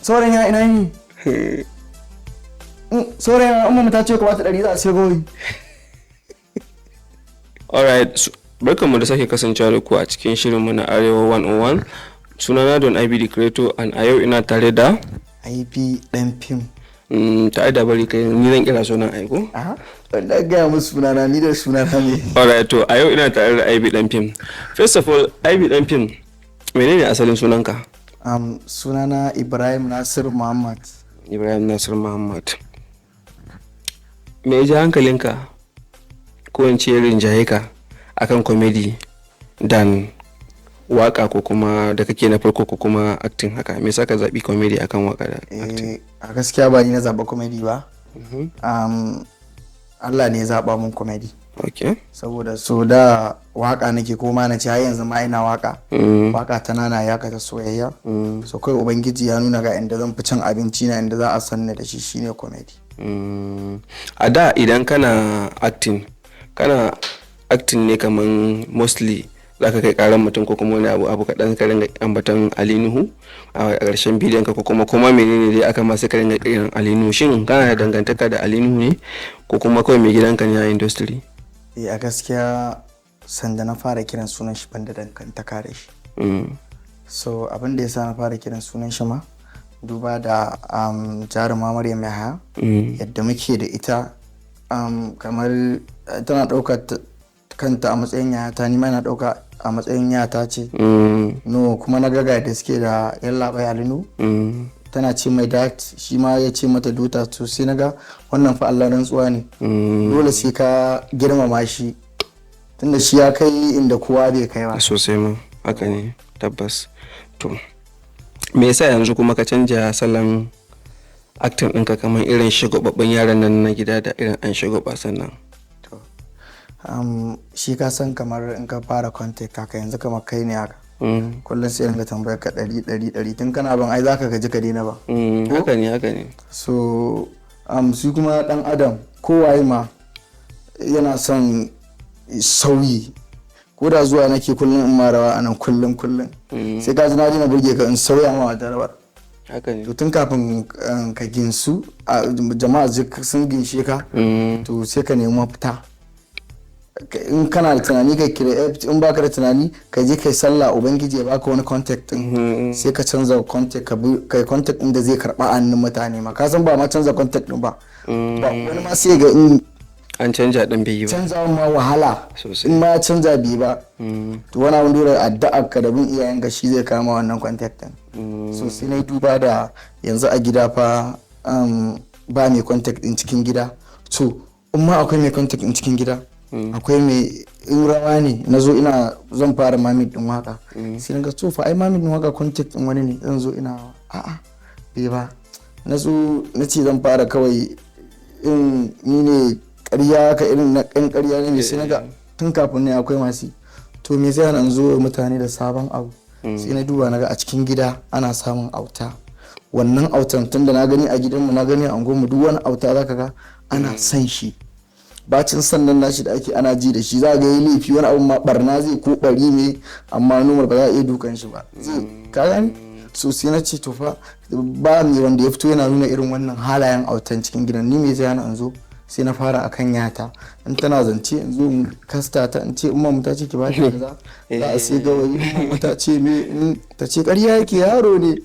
Sauran ya ina yi? Sauran ya umma ta ce ka bata 100 za a sai gawayi. Alright, so, barkanmu da sake kasancewa da ku a cikin shirinmu na Arewa 101. Sunana Don IB the Creator, and a yau ina tare da IB Dan Fim. Tare da, bari kai, ni zan kira sunan aiko. Aha, wanda gaya musu sunana, ni da sunana ne. Alright, to a yau ina tare da IB Dan Fim. First of all, IB Dan Fim, menene asalin sunanka? Sunana Ibrahim Nasir Muhammad. Ibrahim Nasir Muhammad. Me ya ji hankalinka, ko in ce rinjaye ka akan comedy dan waka, ko kuma da kake na farko, ko kuma acting haka? Me yasa ka zaɓi comedy akan waka da acting? Eh, a gaskiya ba ni na zaɓa comedy ba. Allah ne ya zaɓa mun comedy. Saboda so da waka nake, ko ma na ce har yanzu ma ina waka. Waka ta nana ya ta soyayya. So kai, Ubangiji ya nuna ga inda zan fi cin abinci na, inda za a sanni da shi shine comedy. A da idan kana acting, kana acting ne kaman mostly za ka kai karan mutum ko kuma wani abu, abu kaɗan ka ringa ambaton Ali Nuhu a ƙarshen bidiyon ka, ko kuma menene dai aka ma sai ka ringa kiran Ali Nuhu. Shin kana da dangantaka da Ali Nuhu ne, ko kuma kawai mai gidanka ne a industry? Eh, a gaskiya sanda na fara kiran sunan shi ban da dangantaka da shi. So abin da ya sa na fara kiran sunan shi ma, duba da jaruma Maryam Yahaya, yadda muke da ita, kamar tana ɗaukar kanta a matsayin yayata, ni ma ina ɗauka a matsayin yata ce. No, kuma na gaga da suke da Yallaɓai Ali Nuhu, tana ce mai dad, shi ma ya ce mata daughter. To sai na ga wannan fa Allah rantsuwa ne, dole sai ka girmama shi tunda shi ya kai inda kowa bai kai ba. Sosai ma, haka ne tabbas. To me yasa yanzu kuma ka canja salon acting ɗinka, kamar irin shagwababben yaran nan na gida da irin an shagwaba sannan? To shi ka san kamar in ka fara content haka yanzu, kamar kai ne haka, kullum sai ringa tambayar ka 100 100 100, tun kana ban ai zaka gaji ka daina ba. Haka ne, haka ne. So su kuma dan adam kowaye ma yana son sauyi. Ko da zuwa nake kullum in ma rawa anan kullum kullum, sai ka ji na daina burge ka, in sauya ma wata rawar. Haka ne. To tun kafin ka ginsu jama'a sun ginshe ka, to sai ka nemi mafita. In kana da tunani ka create, in baka da tunani ka je kai sallah, Ubangiji ya baka wani content din, sai ka canza content, ka bi kai content din da zai karba a hannun mutane ma. Ka san ba ma canza content din ba, ba wani ma sai ga in an canja ɗin bai yi ba. Canza ma wahala. Sosai. In ma ya canza bai ba, to wani abun dole addu'ar ka da bin iyayenka shi zai kama wannan content din. So sai na yi duba da yanzu a gida fa ba mai content din cikin gida. To in ma akwai mai content din cikin gida, akwai mai in rawa ne, na zo ina zan fara mamit din waka, sai na ga to fa ai mamit din waka content din wani ne, zan zo ina a'a bai ba. Na zo na ce zan fara kawai in ni ne ƙarya ka irin na ƙan ƙarya ne, sai na ga tun kafin ne akwai masu yi. To me zai hana in zo wa mutane da sabon abu? Sai na duba na ga a cikin gida ana samun auta. Wannan autan, tun da na gani a gidanmu, na gani a unguwarmu, duk wani auta zaka ga ana son shi. Bacin sannan nashi da ake ana ji da shi, za ga yi laifi wani abu ma barna zai ko bari ne, amma numar ba za a iya dukan shi ba. Ka gani? So sai na ce to fa ba mai wanda ya fito yana nuna irin wannan halayen autan cikin gidan, ni me zai hana in zo? Sai na fara akan yata, in tana zance in zo in kasta ta, in ce umma mu ta ce ki ba ta kaza za a sai gawayi, umma mu ta ce me, in ta ce ƙarya yake yaro ne.